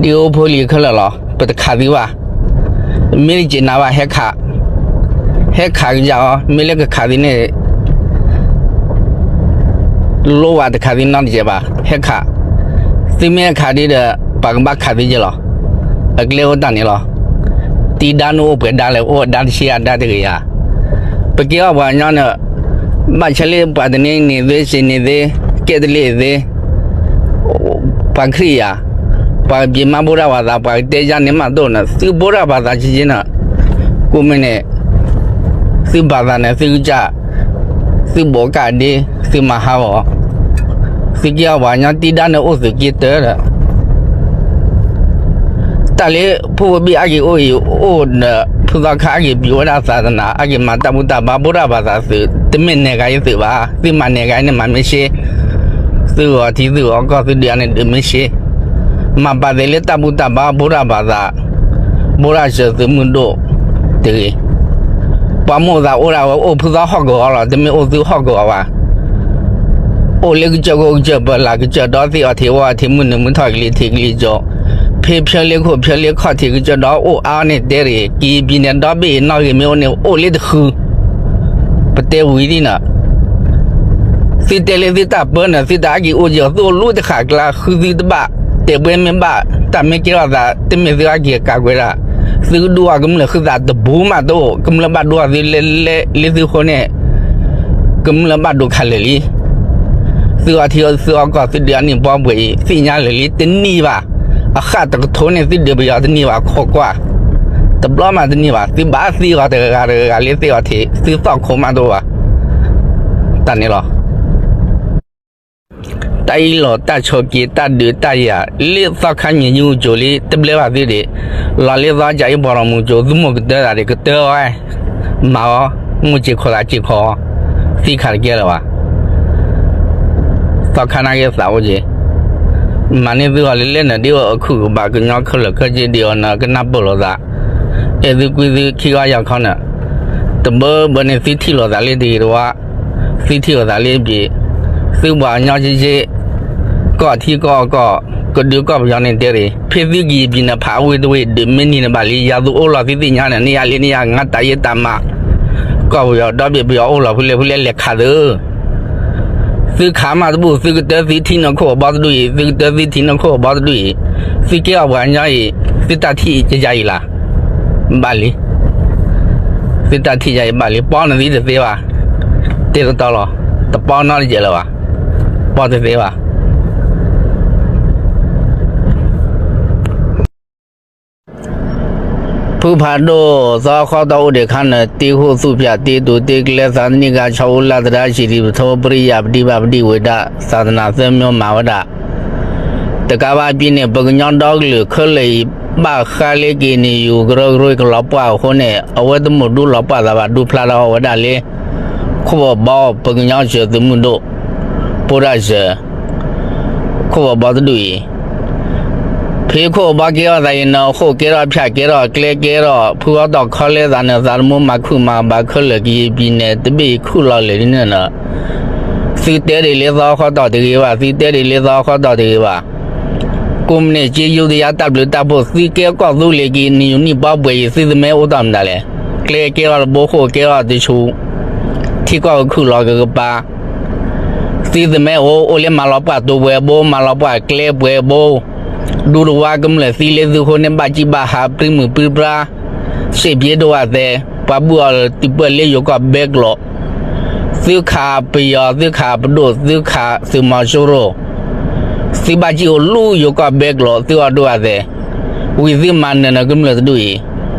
တ့အိၣ်ဖိလံၤခဲလၢာ်လီၤ, ပတခးသံဘၣ်, မ့ၢ်တစဲးနၤဘၣ် ဟဲခး, ဟဲခးကစၢ်အီၤ, မ့ၢ်လၢကခးသံန့ၣ် လိၣ်ဝဲတခးသံနီတစဲးဘၣ်, ဟဲခး, သုမ့ၢ်ဟဲခးဒ်ဒီး ပှၤကဘၣ်ခးသံက့လီၤ, အကျဲအိၣ်တၢ်န့ၣ်လီၤ, တံဒါန့ၣ်အိၣ်ပှဲၤဒါလဲၣ်, အိၣ်အဒါတဆံအဒါတဂ့ၤဧါ, ပကဲအီၤပှၤကညီန့ၣ် ဘၣ်ဆၣ်လၢပှၤတန့ၢ်န့ၢ်သ့ စ့န့ၢ်သ့ ကဲတလ့ၢ်သ့ ပှၤခရံာ်ယၤ, ပှၤကပျံၤမးဘိးတၢ်ဘၣ်သး ပှၤကတဲယါန့ၣ်မးဒိၣ်န့ၣ် သုဘိးတၢ်ဘၣ်သးကက့န့ၣ်, ကိးမုၢ်န့ၣ် သုဘၣ်သးန့ၣ် သုကစၢ်, သုဘိးကၣ်ဒ့ သုမၤဟးဂီၤ, သုကဲအီၤပှၤကညီတံဒါန့ၣ်အိၣ်သုးက့တၢဒီး တၢ်လၢဖိဝဲဘ့ၣ်အါက့ၤအိၣ်အံၤ အိၣ်ဒီး ဖုသီခါအါက့ၤပျံၤဝဲဒၣ်သးသနာ် အါက့ၤမၤတၢ်ဘူၣ်တၢ်ဘါဘိးတၢ်ဘၣ်သးသုး တမ့ၢ်နဲၤဂၤအံၤသုးဘၣ်, သုမၤနဲၤဂၤအံၤန့ၣ်မၤမ့ၢ်ရှ့, သုဂီၤထံသုဂီၤကီၢ်သုဒုးအါန့ၣ်ဒုးမ့ၢ်ရှ့, မၤပာ်သ့လၢတၢ်ဘူၣ်တၢ်ဘါဘိးတၢ်ဘၣ်သး, ဘိးတၢ်စၢၤသုးမုၢ်ဒိၣ်တဂ့ၤ, ပှၤမိၢ်သးအိၣ်ဒၣ်ဝဲအိၣ်ဖုသီဟီၣ်ကဝီၤလီၤ, တမ့ၢ်အိၣ်သုဟီၣ်ကဝီၤဘၣ် အိၣ်လၢကစၢၢ်ခိၣ်ကစၢၢ်ပၢၤလၢ် ကစၢၢ်ဒီသ့ၣ်အီၤထံးဝဲအီၤထံး မုၢ်နုာ်မုၢ်ထီၣ်ကလံၤထံးကလံၤကၠိ, ဖဲဖၠၢလ့ခိၣ်ဖၠၢလ့ခီၣ်ထံး ကစၢၢ်ဒီအိၣ်အါန့ၣ်တဲတဂ့ၤ, ကယံာ်ပံၤန့ၣ်ဒီဘ့ၣ်အံၤနီၣ်ဂံၢ်မ့ၢ်အိၣ်န့ၣ် အိၣ်လၢတဃု, ပတဲဝံၤဒ်န့ၣ် သုတဲလၢသုတၢ်ပၢန့ၣ် သုတၢ်အါက့ၤအိၣ်က့ၤအီၤ သုအိၣ်လူတဃာ်ကျါ ဃုသုတဘၣ်, တဲာ်ဘှဲမ့ၢ်ဘၣ်, တၢ်မ့ၢ်ကဲထီၣ်သး တမ့ၢ်သုအါက့ၤကးကွဲးဒၣ်, သုကဒူအီၤကမျၢၢ်ဃုသးတဘူးမးတအိၣ်, ကမျၢၢ်ဘၣ်ဒိအီၤသုလဲၤလဲၤလၢသုဃိန့ၣ် ကမျၢၢ်ဘၣ်ဒိခးလၢာ်လံ. သုအီထံသုအီကီၢ် သုဒုးအါန့ၢ်ဘီဘှဲးအံၤ သ့ၣ်ညါလၢာ်လံ တန့ၢ်ဘၣ်. အဃၣ်တကထိန့ၣ် သုဒုးပယီၤတန့ၢ်ဘၣ် ခိးကွၢ်, တဘျီမးတန့ၢ်ဘၣ်. သုဘၣ်သံအီၤတဂၤဂၤတဂၤဂၤလၢသ့ၣ်အီထံး သုသီၣ်ခိးမးတအိၣ်ဘၣ်. တၢ်န့ၣ်လီၤ. တၢ်အ့ၣ်လိာ်တၢ်ဆိးက့ တၢ်ဒုးတၢ်ယၤ လၢသီခါညံၣ်ယူၢ်ကၠိလံ တဘျဲဘၣ်သုဒံး, လီၤလၢသီကၠၤအ့ၣ်ပီၤလီၤမူကၠိ သုမိၢ်ကတၢၢ်သးဒံး ကတၢၢ်အီၤ, မၤအီၤ, မိၢ်စ့ၢ်ခိးသးစ့ၢ်ခိးအီၤ, သံခးတကဲလၢၤဘၣ်. သီခါနာ်က့သးအိၣ်က့ၤ, မၤန့ၢ်သုဂီၤလၢလဲၣ်နၤ ဒ်အီၤအခုၣ်ကဘၣ် ကညီခဲလၢာ်ခဲဆ့ဒံးအီၤနၤ ကနၢ်ပၢၢ်လိာ်သး, အဲၣ်သုကွံသုခံဂီယၤခီနၤ, တဘၢဘၢန့ၣ်သုထံၣ်လိာ်သးလၢတဂ့ၤတဝါ သုထံၣ်လိာ်သးလၢအဘ့ၣ်, သုပှၤကညီက့က့, ကီၢ်ထံကီၢ်ကီၢ်, ကဒုကီၢ်ပယီၤန့ၣ်တဲရ့ၣ်, ဖဲသုကယံာ်ပံၤန့ၣ် ဖးအဝ့ၢ်တဝ့ၢ် ဒုးမ့ၢ်နံၤနဘၣ်လံ, ယၤသူအိၣ်လီၤသုသ့ၣ်ညါန့ၣ် နံၤယၤလံနံၤယၤ ငါတၢ်ယ့တၢ်မၤ, ကီၢ်ပယီၤဒီဘ့ၣ်ပယီၤအိၣ်လီၤဖဲလဲၣ်ဖဲလဲၣ်လဲၤခးသု သုခးမးတဘူၣ် သုကတၢၢ်သုထံနီၢ်ခိၣ်အဘီတဒူၣ်အံၤ, သုကတၢၢ်သုထံနီၢ်ခိၣ်အဘီတဒူၣ်အံၤ, သုကဲအီၤပှၤကညီအံၤ, သုတၢ်ထံၣ်ကယၤအံၤလၢ်, ဘၣ်လံ, သုတၢ်ထံၣ်ယၤအံၤဘၣ်လံ, ပီနသံတသ့ဘၣ်, တဲတတီလီၤ, တပီနီတစဲးလၢၤဘၣ်, ပီတသ့ဘၣ်. ဖုဖးဒိၣ် သီခီတီၢ်အိၣ်ဒံးခါန့ၣ် တ့ဃိၣ်သူၣ်ဖၠး တ့တိၤတ့ကျဲ သးသနံၣ်ကါ ဆီအိၣ်လၢ်သဒါ စံးထံပထိ ပရိယၢ်ပဒံဘၣ်ပဒံဝဲဒၣ် သးသနၢ်သၢမံၤမၤဝဲဒၣ် တကးဘၣ်ပံၤန့ၣ် ပကညီဒီကလုာ်ခဲလၢာ်အံၤ ဘၣ်ဃးလၢက့ၤနယူၤကရၢကရိကလီၤပှၢ်အဃိန့ၣ် အဝဲတမိၣ်ဒူလီၤပှၢ်သးဘၣ် ဒူဖျါထီၣ်ဝဲဒၣ်လၢ ခိၣ်ဘီဘီ ပကညီစၢၤသုးမုၢ်ဒိၣ် ပိတၢ်စၢၤ ခိၣ်ဘီဘီတဒူၣ်အံၤ ဖဲခိၣ်ဘီကဲထီၣ်သးအံၤန့ၣ် ဃိၣ်ကဲထီၣ်ဖၠၣ်ကဲထီၣ်ကျဲကဲထီၣ် ဖုအီတီၢ်ခီလဲသးန့ၣ် သးသမူမၤခုၣ်မၤဘၣ်ခဲလၢာ်ကယံာ်ပံၤန့ၣ် တဘ့ၣ်အံၤခူၣ်လီၤလၢာ်ဒ်န့ၣ်ဒီး သုတဲဒ်လၢသီခီတီၢ်တဂ့ၤဘၣ် သုတဲဒ်လၢသီခီတီၢ်တဂ့ၤဘၣ် ကိးမုၢ်နံၤက့ယုၢ်တယါတၢ်ဘျုးတၢ်ဖှိၣ် သုကဲကီၢ်သူလ့ၤက့ၤ နယူၤနံၣ်ဘီဘှဲးအံၤ သုသမၢအိၣ်တီၢ်မတၤလဲၣ် ကျဲကဲထီၣ်တဘိ ဃိၣ်ကဲထီၣ်တဆူ ထံကီၢ်ကခုၣ်လီၤကကပၤ သုသမၢအိၣ် အိၣ်လၢမၤလီၤပှၢ်တိၤပှဲၤဘိ မၤလီၤပှၢ်ကျဲပှဲၤဘိ ဒူတဝါကမျၢၢ်သံလၢသုဃိန့ၣ် ဘၣ်ကံၣ်ဘၣ်ဟး ပြံမုၢ်ပြံပြါ စ့ၣ်ပျ့ဒိၣ်ဝဲသဲး ပှၤဘုၣ်အီၤတုၤပၢၢ်လၢယိၤကီၢ်ဘဲကျိး သုခးပယီၤ သုခးပဒိၣ် သုခးသုးမီၤစိရိၤ သုဘၣ်ကံၣ်အိၣ်လူယိၤကီၢ်ဘဲကျိး သုအီၤဒိၣ်ဝဲသဲး ဝံၤသုမၤနၢၤနၢၤကမျၢၢ်တဒူၣ်အံၤ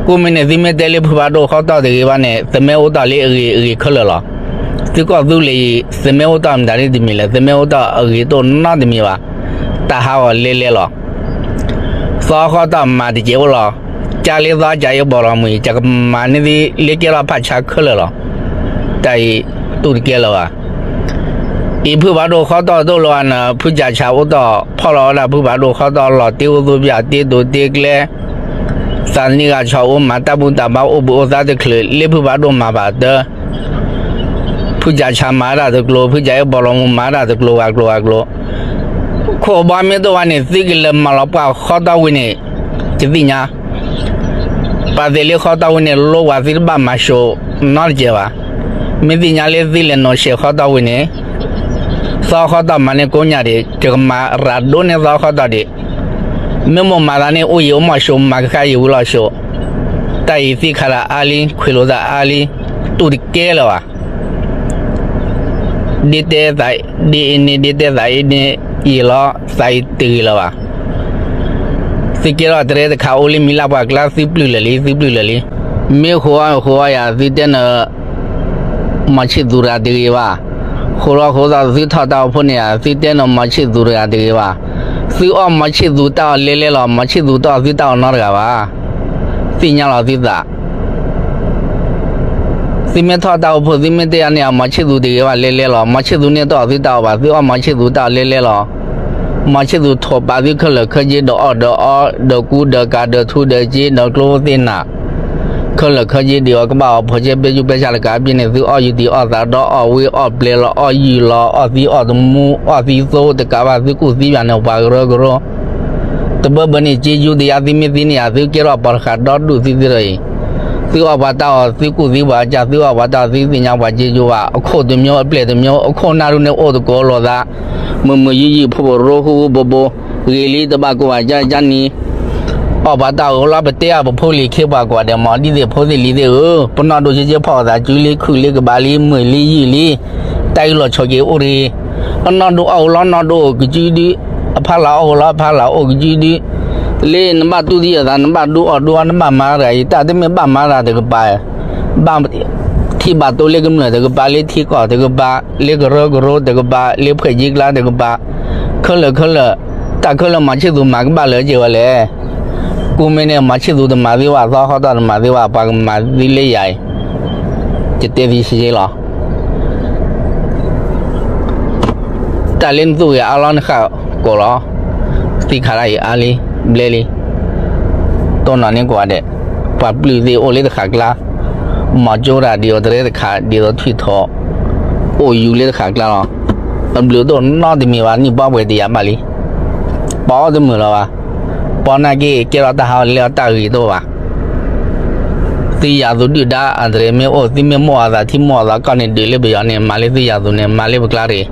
ကိးမုၢ်နံၤ သုမ့ၢ်တဲလၢဖုဖးဒိၣ်ခီတီၢ်တဂ့ၤဘၣ်န့ၣ် သမၢအိၣ်တီၢ်လၢအဂ့ၤအဂ့ၤခဲလၢာ်လီၤ. သုကီၢ်သူလ့ၤအံၤ သမၢအိၣ်တီၢ်မတၤလၢတမံၤလဲၣ် သမၢအိၣ်တီၢ်အဂ့ၤတအိၣ်နီတမံၤဘၣ်. တၢ်ဟးဂီၤလဲလဲလီၤ. သီခီတီၢ်မၤတစဲးအိၣ်လီၤ. ကၢ်လၢသီကၢ်အံၤဘီၣ်လီၤမုၢ်အံၤ ကမၤန့ၢ်သ့လၢကဲထီၣ်ဖးဆါခဲလၢာ်လီၤ. တၢ်အံၤတူၢ်တကဲလၢၤဘၣ်. အံၤဖုဖးဒိၣ်ခီတီၢ်တအိၣ်လၢၤဘၣ်န့ၣ် ဖုကၢ်ဆၣ်အိၣ်တီၢ် ဖီၣ်လီၤဝဲဒၣ်ဖုဖးဒိၣ်ခီတီၢ်လီၤ တ့အိၣ်သူပၠး တ့တိၤတ့ကျဲ သးနံၣ်ဂၤဆီအိၣ် မၤတၢ်ဘူၣ်တၢ်ဘါအိၣ်ဘှံးအိၣ်သါတချုး လၢဖုဖးဒိၣ်မၤဘၣ်တၢ် ဖုကၢ်ဆၣ်မၤဒၣ်တကျိၤ ဖုကၢ်အံၤဘီၣ်လီၤမုၢ်မၤဒၣ်တကျိၤဂၤကျိၤဂၤကျိၤ ခိၣ်ဘီမ့ၢ်တအိၣ်ဘၣ်န့ၣ် သုကလဲၤမၤလီၤပှီၢ်ဃီတီၢ်ဝံၤန့ၣ် ယသ့ၣ်ညါ, ပာ်သ့ၣ်လံဃီတီၢ်ဝံၤန့ၣ် လိဝဲသုတဘၣ်မၤၡိနီတစဲးဘၣ်. မ့ၢ်သ့ၣ်ညါလၢသုလဲၤနီၢ်ဆဲးဃီတီၢ်ဝံၤန့ၣ် သီဃီတီၢ်မၤန့ၢ်ကိးညါဒံး ကကမၤရၤဒိၣ်န့ၢ်သီဃီတီၢ်ဒံး. မ့ၢ်မိၢ်မၤသးန့ၣ် အိၣ်ယံၤအိၣ်မီၢ်ၡိ မၤကဃၣ်ယံၤဝံၤလီၤၡိ. တၢ်အံၤသ့ၣ်ခါဒၣ်အါလံ ခွ့လိာ်သးအါလံ တူၢ်တကဲလၢၤဘၣ်. ဒ့တဲသး ဒ့အ့န့ၣ် ဒ့တဲသးအ့န့ၣ် ယံာ်လီၤ သးအံၤတဂ့ၤလၢၤဘၣ်. သုကဲထီၣ်တရဲတခါ အိၣ်လၢမံၤလၢ်ပှၤကျါ သုပျုၢ်လၢာ်လံ သုပျုၢ်လၢာ်လံ. မ့ၢ်ဃိအဃိအယၤ သုတဲနၢၤ မီၤဆံၣ်သူၤတဂၤတဂ့ၤဘၣ်. ဃိလီၤဃိသီ သုထီၣ်တၢ်အိၣ်ဖှိၣ်န့ၣ်ယၤ သုတဲနၢၤမီၤဆံၣ်သူၤတဂၤတဂ့ၤဘၣ်. သုအီၣ်မီၤဆံၣ်သူၤတၢ်အီၣ်လဲလဲလီၤ. မီၤဆံၣ်သူၤတၢ်အီၣ်သုတၢ်အီၣ်နီတဂၤဘၣ်. သ့ၣ်ညါလီၤသုသး သုမ့ၢ်ထီၣ်တၢ်အိၣ်ဖှိၣ် သုမ့ၢ်တဲယၤန့ၣ် မီၤဆံၣ်သူၤတဂ့ၤဘၣ်လဲလဲလီၤ. မီၤဆံၣ်သူၤန့ၣ်တအီၣ်သုတၢ်အီၣ်ဘၣ်. သုအီၣ်မီၤဆံၣ်သူၤတၢ်အီၣ်လဲလဲလီၤ. မီၤဆံၣ်သူၤထိးပာ်သုခဲလၢာ်ခဲဆ့ ဒီးအီၣ်ဒီးအီ ဒီးကူဒီးကၤ ဒီးထူဒီးစ့ ဒီးကျိသ့ၣ်နၤ ခဲလၢာ်ခဲဆ့ဒံးအီၤ ကဘၣ်အီၣ်ဖိးကဲ ပဲကၠူပဲဆၣ်တကးဘၣ်န့ၣ် သုအီၣ်ယူၢ်တံၢ်အီၣ်သးဒီးအီၣ်ဝ့အီၣ်ပျဲၤလီၤ အီၣ်ယုၢ်လီၤ အီၣ်သံအီၣ်သမူ အီၣ်သံသိတကးဘၣ် သုကူၣ်သံဘၣ်န့ၣ် ပှၤကရၢကရိ တဘၢဘၢန့ၣ် စ့ယူတယါ သုမ့ၢ်သံန့ၣ်ယါ သုကဲထီၣ်ပှၤတဃာ်ဒီဒူၣ်သုသ့ဒီးအံၤ, သုအီၣ်ပှၤတၢ်အီၣ် သုကူၣ်သံပှၤကစၢ် သုအီၣ်ပှၤတၢ်အီၣ် သုသ့ၣ်ညါပှၤစ့ယူဘၣ် အခိၣ်တမျိုးအပျဲၢ်တမျိုး အခိၣ်နၢ်ဒူၣ်န့ၣ်အိၣ်တကိးလိာ်သး, မုာ်မုာ်ယုၢ်ယုၢ် ဖိဖိရိဃူဃူဘိဘိ, ဂ့ၤလံတဘၣ်ကိၢ်ဘၣ်ကၢ်ကၢ်နံၤ အီၣ်ပှၤတၢ်အီၣ်လီၤ ပတဲအီၤ ပဖိလံၤခ့ပှၤကွၢ်ဒဲး မီၤဒ်သ့ၣ်ဖိသ့ၣ်လံၤသ့ၣ်ဧၢ, ပနီၢ်ဒိၣ်ကၠ့ကၠ့ဖီၣ်အသး စုလံခုၣ်လံကဘၣ်လံ မုာ်လံယုၢ်လံ, တၢ်အံၤလီၤဆီက့ၤအိၣ်တဂ့ၤ, အနီၢ်ဒိၣ်အီၣ်ဧိၤလီၤနီၢ်ဒိၣ်အိၣ်ကစုဒု, အဖီလာ်အီၣ်ဧိၤလီၤအဖီလာ်အိၣ်ကစုဒု, လၢနဘၣ်တူၢ်သံအသး နဘၣ်ဒူအီၣ်ဒူအီ နဘၣ်မၤတဂၤအံၤ တၢ်တမ့ၢ်ဘၣ်မၤတဂၤတကပၤ ဘၣ်ထံၣ်ဘၣ်တိလၢကမျၢၢ်တကပၤ လၢထံကီၢ်တကပၤ လၢကရၢကရိတကပၤ လၢဖှဲးကၠံကျါတကပၤ, ခဲလၢာ်ခဲလၢာ်, တၢ်ခဲလၢာ်မီၤဆံၣ်သူၤမၤကဘၣ်လၢာ်က့ၤဝဲလဲၣ်. ကူမ့ၢ်န့ၣ် မီၤဆံၣ်သူၤတမၤသ့ဘၣ် သီခီတီၢ်တမၤသ့ဘၣ် ပှၤကမၤသ့လၢယၤအံၤ, ယတဲသ့ရှဲရှဲလီၤ. တၢ်လၢနသူၣ်ဂ့ၤအါလီၤနဃၣ်ကိာ်လီၤ. သံခါတၢ်အံၤအါလံ, ဘျဲလံ, တိၢ်နီၣ်န့ၢ်ကိးဂၤဒဲး, ပှၤပျုၢ်သ့ၣ်အိၣ်လၢတဃာ်ကျါ, မီၤကၠိတၢ်ဒ်သိးတရဲတခါ ဒ်သိးထွံၣ်ထီၣ်, အိၣ်ယူၤလၢတဃာ်ကျါလီၤ. အဘျုးတအိၣ်နီတမံၤဘၣ် နံၣ်ပီပှဲၤတယာ်ဘၣ်လံ. ပှၤအီၣ်တမုာ်လီၤဘၣ်. ပှၤနာ်က့ ကဲထီၣ်တၢ်ဟးဂီၤလဲၤအီၤတၢ်ဂ့ၤတအိၣ်ဘၣ်. သုယၤသူဒုၣ်ဒါအသရ့မ့ၢ်အိၣ် သုမ့ၢ်မိၣ်အသးထံမိၣ်အသးကီၢ်န့ၣ် ဒုးလၢပယီၤန့ၣ် မၤလၢသုယၤသူန့ၣ် မၤလၢပကျါတဂ့ၤ.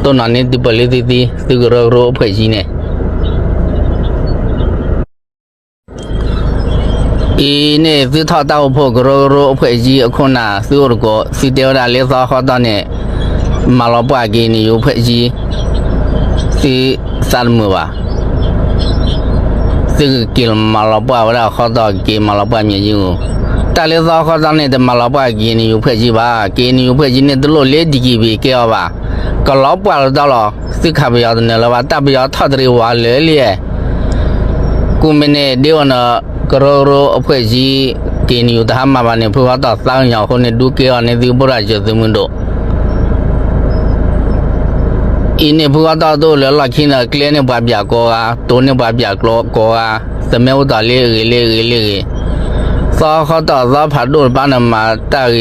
တိၢ်နီၣ်န့ၢ်သုပၢၢ်လၢသုသံ သုကရၢကရိအဖွဲ့အစည်းန့ၣ် အံၤန့ၣ် သုထီၣ်တၢ်အိၣ်ဖှိၣ်ကရၢကရိအဖွဲ့အစည်းအခိၣ်နၢ် သုအိၣ်တကိး သုတဲဝဲဒၣ်လၢသီခီတီၢ်န့ၣ် မၤလီၤပှၢ်က့ၤန့ၣ် ယိၤအဖွဲ့အစည်း သုသးတမုာ်ဘၣ်. သုကက့ၤမၤလီၤပှၢ်ဝဲဒၣ်ခီတီၢ် က့ၤမၤလီၤပှၢ်မ့ၢ်ယုၢ်ဧိၤ, တၢ်လၢသီခီတီၢ်န့ၣ် တမၤလီၤပှၢ်က့ၤန့ၣ် ယိၤအဖွဲ့အစည်းဘၣ်. က့ၤန့ၣ် ယိၤအဖွဲ့အစည်းန့ၣ် တလိၣ်လၢ DKBA ကဲအီၤဘၣ်. ကလီၤပှၢ်လီၤတီလီၤ. သုခးပယီၤတနၢၤလၢၤဘၣ် တၢ်ပယီၤထီၣ်တရံးဝၤလၢာ်လံ. ကူမ့ၢ်န့ၣ် ဒ်အီၤန့ၣ် ကရၢကရိအဖွဲ့အစည်း က့ၤန့ၣ် ယိၤတဟါမၢ်ဘၣ်န့ၣ် ဖုခီတီၢ်သးကညီၤအဃိန့ၣ် ဒုးကဲအီၤန့ၣ် သုကဘိၣ်တၢ်စၢၤသုးမုၢ်ဒိၣ် အံၤန့ၣ် ဖုခီတီၢ်တအိၣ်လၢၤလီၢ်ခံန့ၣ် ကျဲန့ၢ်ပှၤပၠးကိးဂၤ, တိၤန့ၢ်ပှၤပၠးကျိကိးဂၤ, သမၢအိၣ်တီၢ်လၢအဂ့ၤလၢအဂ့ၤလၢအဂ့ၤ, သီခီတီၢ်သီဖးဒိၣ်တပၤန့ၣ်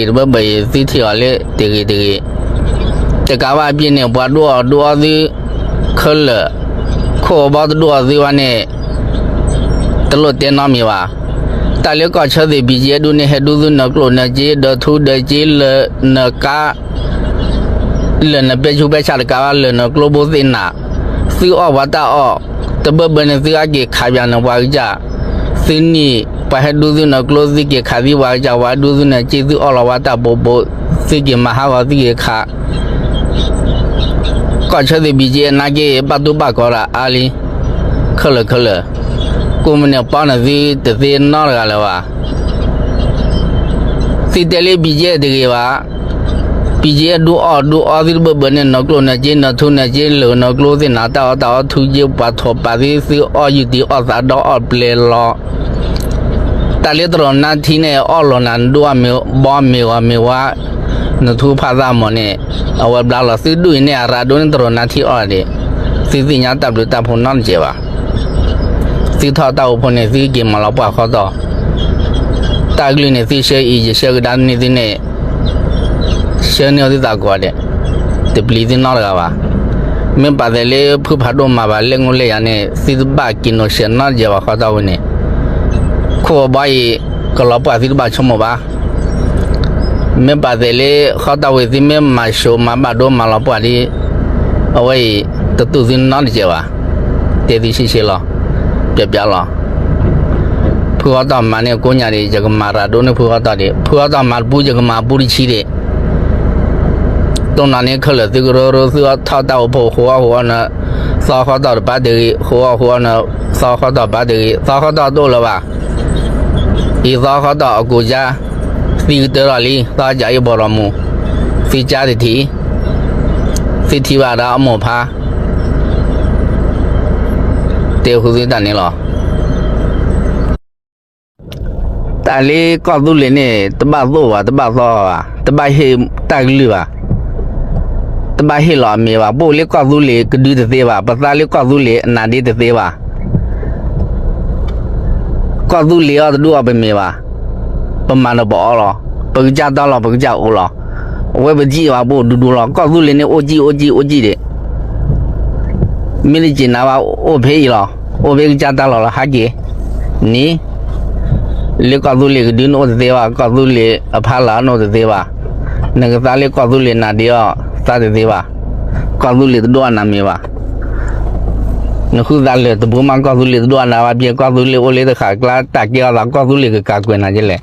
မၤတၢ်ဂ့ၤတဘၢဘၢအံၤ သုထံၣ်အီၤလၢတဂ့ၤတဂ့ၤ, တကးဘၣ်အပျ့ၤန့ၣ် ပှၤဒိၣ်အီၣ်ဒိၣ်အီသု ခဲလၢာ်, ခိၣ်ဘီတဒိၣ်အီၣ်သုဘၣ်န့ၣ် တလိၣ်တဲနီတမံၤဘၣ်. တၢ်လၢကီၢ်ဆၢသ့ၣ် BGF ဒူၣ်န့ၣ် ဟဲဒူသုနကျိၣ်နစ့ ဒီးထူဒီးစ့လၢနကါ လၢနပဲဆူပဲဆၣ်တကးဘၣ် လၢနကျိဘိသ့ၣ်နၤ, သုအီၣ်ပှၤတၢ်အီၣ်, တဘၢဘၢန့ၣ် သုအက့ၤခးပၠးန့ၣ်ပှၤကစၢ်, သုနံၣ်ပှၤဟဲဒူသုနကျိ သုက့ၤခးသံပှၤကစၢ်, ပှၤဟဲဒူသုနစ့ သုအီၣ်လီၤပှၤတၢ်ဘိးဘိး, သုက့ၤမၤဟးဂီၤ သုက့ၤခး ကီၢ်ဆၢသ့ၣ် BGF နာ်က့ ဘၣ်တူၢ်ဘၣ်ကီးဒၣ်အါလံ, ခဲလၢာ်ခဲလၢာ်, ကိးမုၢ်န့ၣ်ပီန့ၣ်သုတသ့နီတဂၤလၢၤဘၣ်. သုတဲလၢ BGF တဂ့ၤဘၣ်, BGF ဒူအီၣ်ဒူအီသုတဘၢဘၢန့ၣ် နကျိၣ်နစ့ နထူနစ့ လၢနကျိသ့ၣ်နၤ တၢ်အီၣ်တၢ်အီထူက့ ပှၤထိးပာ်သု သုအီၣ်ယူၢ်တံၢ်အီၣ်သးဒီးအီၣ်ပျဲၤလီၤ တၢ်လၢတရီးနါထံန့ၣ် အီၣ်လီၤနၤ နဒူအီၣ်မ့ၤဘီမ့ၤဂီၤမ့ၤဝါ, နထူဖးသးမီၢ်န့ၣ်, အဝဲဘျါလီၤ သုဒူၣ်အံၤန့ၣ် အရၤဒိၣ်န့ၢ်တရီးနါထံအီၣ်ဒံး, သုသ့ၣ်ညါတၢ်ဘျုးတၢ်ဖှိၣ်နီတစဲးဘၣ်. သုထီၣ်တၢ်အိၣ်ဖှိၣ်န့ၣ် သုက့ၤမၤလီၤပှၢ်ခီတီၢ်, တၢ်ကလုၢ်န့ၣ် သုဆှၢအံၤ ယဆှၢကဒါန့ၢ်သုန့ၣ်, ဆှၢန့ၢ်သုသးကိးဂၤဒဲး, တပျံၤသုနီတဂၤဘၣ်. မ့ၢ်ပာ်သးလၢဖုဖးဒိၣ်မၤဘၣ်လဲၣ် ငိၣ်လဲၣ်ယၤန့ၣ် သုတဘၣ်က့ၤနီၣ်စဲးနီတစဲးဘၣ် ဃီတၢ်ဝံၤန့ၣ်, ခိၣ်ဘီအံၤ ကလီၤပှၢ်သုတဘၣ်ဆိကမိၣ်ဘၣ်. မ့ၢ်ပာ်သးလၢဃီတၢ်ဝံၤ သုမ့ၢ်မၤၡိမၤဘၣ်ဒိမၤလီၤပှၢ်ဒီး အဝဲအံၤ တတူၢ်သုနီတစဲးဘၣ်. တဲသုဆ့ဆ့လီၤ, ပျဲပျဲလီၤ. ဖုဃီတၢ်မၤန့ၢ်ကိးညါဒံး ယကမၤရၤဒိၣ်န့ၢ်ဖုဃီတၢ်ဒံး, ဖုဃီတၢ်မၤတပူၤ ယကမၤပူၤတဆံဒံး. တိၢ်နီၣ်န့ၢ်ခဲလၢာ်သုကရၢရၢ သုထီၣ်တၢ်အိၣ်ဖှိၣ် ဃိအီၣ်ဃိအီနၢ, သီဃီတၢ်တပာ်တဂ့ၤ, ဃိအီၣ်ဃိအီနၢ, သီဃီတၢ်တပာ်တဂ့ၤ, သီဃီတၢ်တအိၣ်လၢၤဘၣ်. အံၤသီဃီတၢ်အကိးကၠါ, သံကတၢၢ်ထီၣ်လံ သီကၠါအံၤဘီၣ်ရီမူ, သုကၠါတထံၣ်, သုထံၣ်ဘၣ်ဒီးအမိၢ်ဖါ တဲဃုာ်သုတၢ်န့ၣ်လီၤ. တၢ်လၢကီၢ်သူလ့ၤန့ၣ် တဘၣ်သိၣ်ဘၣ်, တဘၣ်သီဘၣ်, တဘၣ်ဟ့ၣ်တၢ်ကလုၢ်ဘၣ်, တဘၣ်ဟ့ၣ်လီၤအမ့ၤဘၣ်. ပအိၣ်လၢကီၢ်သူလ့ၤကဒုတသ့ဘၣ်, ပသးလၢကီၢ်သူလ့ၤအနးဒ့တသ့ဘၣ်. ကီၢ်သူလ့ၤအီၣ်တဒူၣ်အီၣ်ပမ့ၤဘၣ်, ပမၤဒီးပအီလီၤ, ပကစၢ်တၢ်လီၢ် ပကစၢ်အိၣ်လီၤ. အဝဲပစံၣ်ဘၣ် ပအိၣ်ဒူဒူလီၤ. ကီၢ်သူလ့ၤန့ၣ် အိၣ်ကံၣ်အိၣ်ကံၣ်အိၣ်ကံၣ်ဒံး, မ့ၢ်တစံၣ်နၤဘၣ် အိၣ်ဖဲအံၤလီၤ, အိၣ်ဖဲကစၢ်တၢ်လီၢ်လီၤ ဟးက့ၤန့ၣ်. လၢကီၢ်သူလ့ၤကဒုန့ၣ်အိၣ်တသ့ဘၣ်, ကီၢ်သူလ့ၤအဖီလာ်န့ၣ်အိၣ်တသ့ဘၣ်. နကသးလၢကီၢ်သူလ့ၤနးဒ့အီၤ သးတသ့ဘၣ်. ကီၢ်သူလ့ၤတဒိၣ်အနးမ့ၤဘၣ်. နဃုသးလၢာ်တဘိမး ကီၢ်သူလ့ၤတဒိၣ်အနးဘၣ်, ပှၤကီၢ်သူလ့ၤအိၣ်လၢတဃာ်ကျါ တၢ်ကဲအီၤသး ကီၢ်သူလ့ၤကကးကွဲးနၤဒ်လဲၣ်.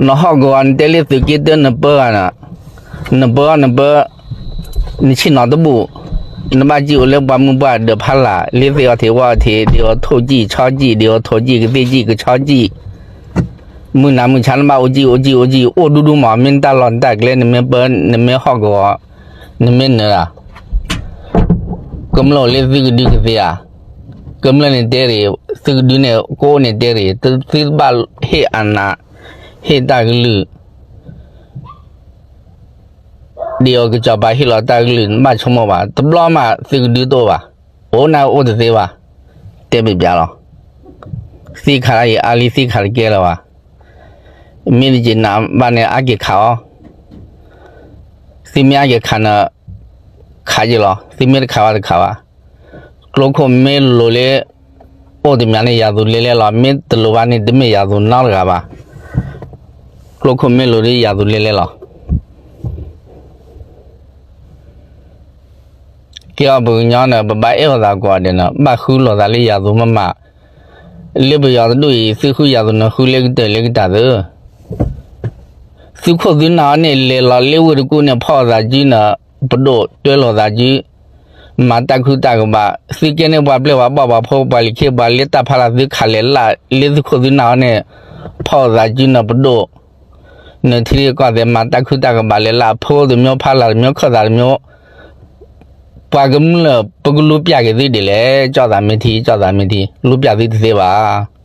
နဟီၣ်ကဝီၤ နတဲလၢသုးက့တၢ နပၢဂၤ, နပၢအီၤ နပၢ, နဆ့ၣ်နီၤတဘူၣ်, နဘၣ်စံၣ်အိၣ်လၢပှၤမုၢ်ပှၢ်ဒၢးဖီလာ် လၢသ့ၣ်အီၤထံးဝၣ်အီၤထံး ဒ်အီၤထိၣ်စံၣ်ဆီစံၣ် ဒ်အီၤထိၣ်စံၣ်ကသ့ၣ်စံၣ်ကဆီစံၣ်, မုၢ်နၤမုၢ်ဆါနဘၣ်အိၣ်ကံၣ်အိၣ်ကံၣ်အိၣ်ကံၣ် အိၣ်ဒူဒူမး မ့ၢ်နတၢ်လီၢ်နတၢ်ကျဲ နမ့ၢ်ပၢ နမ့ၢ်ဟီၣ်ကဝီၤ နမ့ၢ်နၢၤဧါ. ကမျၢၢ်အိၣ်လၢသုကဒုကသ့ဧါ. ကမျၢၢ်န့ၣ်တဲရ့ၣ်, သုကဒုန့ၣ် ကအိၣ်န့ၣ်တဲရ့ၣ်, သုတဘၣ်ဟ့ၣ်အနး ဟ့ၣ်တၢ်ကလုၢ် ဒ်အီၤကစီၤပၤဟ့ၣ်လီၤတၢ်ကလုၢ် နဘၣ်ဆိကမိၣ်ဘၣ်, တဘျီမးသုကဒုတအိၣ်ဘၣ်, အိၣ်န့ၣ်အိၣ်တသ့ဘၣ်, တဲဘၣ်ပျးလီၤ. သ့ၣ်ခးတၢ်အံၤအါလံ သ့ၣ်ခးတကဲလၢၤဘၣ်. မ့ၢ်တက့ၤနးဘၣ်န့ၣ် အါက့ၤခးအီၤ, သုမ့ၢ်အါက့ၤခးန့ၣ် ခးယ့ၢ်လီၤ, သုမ့ၢ်တခးဘၣ်တခးဘၣ်. ကျိခိၣ်မ့ၢ်လိၤလၢ အိၣ်တမံၤန့ၣ် ယၤသူလဲလဲလီၤ, မ့ၢ်တလိၤဘၣ်န့ၣ် တမ့ၢ်ယၤသူနီတဂၤဘၣ်. ကျိခိၣ်မ့ၢ်လိၤဒီးယၤသူလဲလဲလီၤ. ကဲအီၤပကညီန့ၣ် ပဘၣ်အဲၣ်လိာ်သးကိးဂၤဒဲးန့ၣ် ဘၣ်ဃုလိာ်သးလၢယၤသူမးမး, လၢပယီၤတဒူၣ်အံၤ သုဃုယၤသူန့ၣ် ဃုလၢကတၢၢ်လၢကတၢၢ်သၢ သုခိၣ်သုနၢ်အီၤန့ၣ် လဲၤလီၤလၢဝ့ၢ်တကူၣ်န့ၣ် ဖီၣ်လိာ်သးစုန့ၣ် ပဒိၣ်တွဲလိာ်သးစု, မၤတၢ်ခုၣ်တၢ်ကဘၣ်, သုကဲန့ၢ်ပှၤပျဲၢ်ပှၤဘီၣ်ပှၤဖိပှၤလံၤခ့ပှၤလၢတၢ်ဖီလာ် သုခးလဲၤလၢ လၢသုခိၣ်သုနၢ်အီၤန့ၣ် ဖီၣ်လိာ်သးစုန့ၣ် ပဒိၣ် နထံကီၢ်သဲး မၤတၢ်ခုၣ်တၢ်ကဘၣ်လဲၤလၢအဖိတမျိုး ဖီလာ်တမျိုး ခၢၣ်သးတမျိုး, ပှၤကမျၢၢ်ပကလူၤပျၢ်က့ၤသုဒ်လဲၣ်, ကၠီၣ်သးမ့ၢ်ထံ ကၠီၣ်သးမ့ၢ်ထံ လူၤပျၢ်သုတသ့ဘၣ်.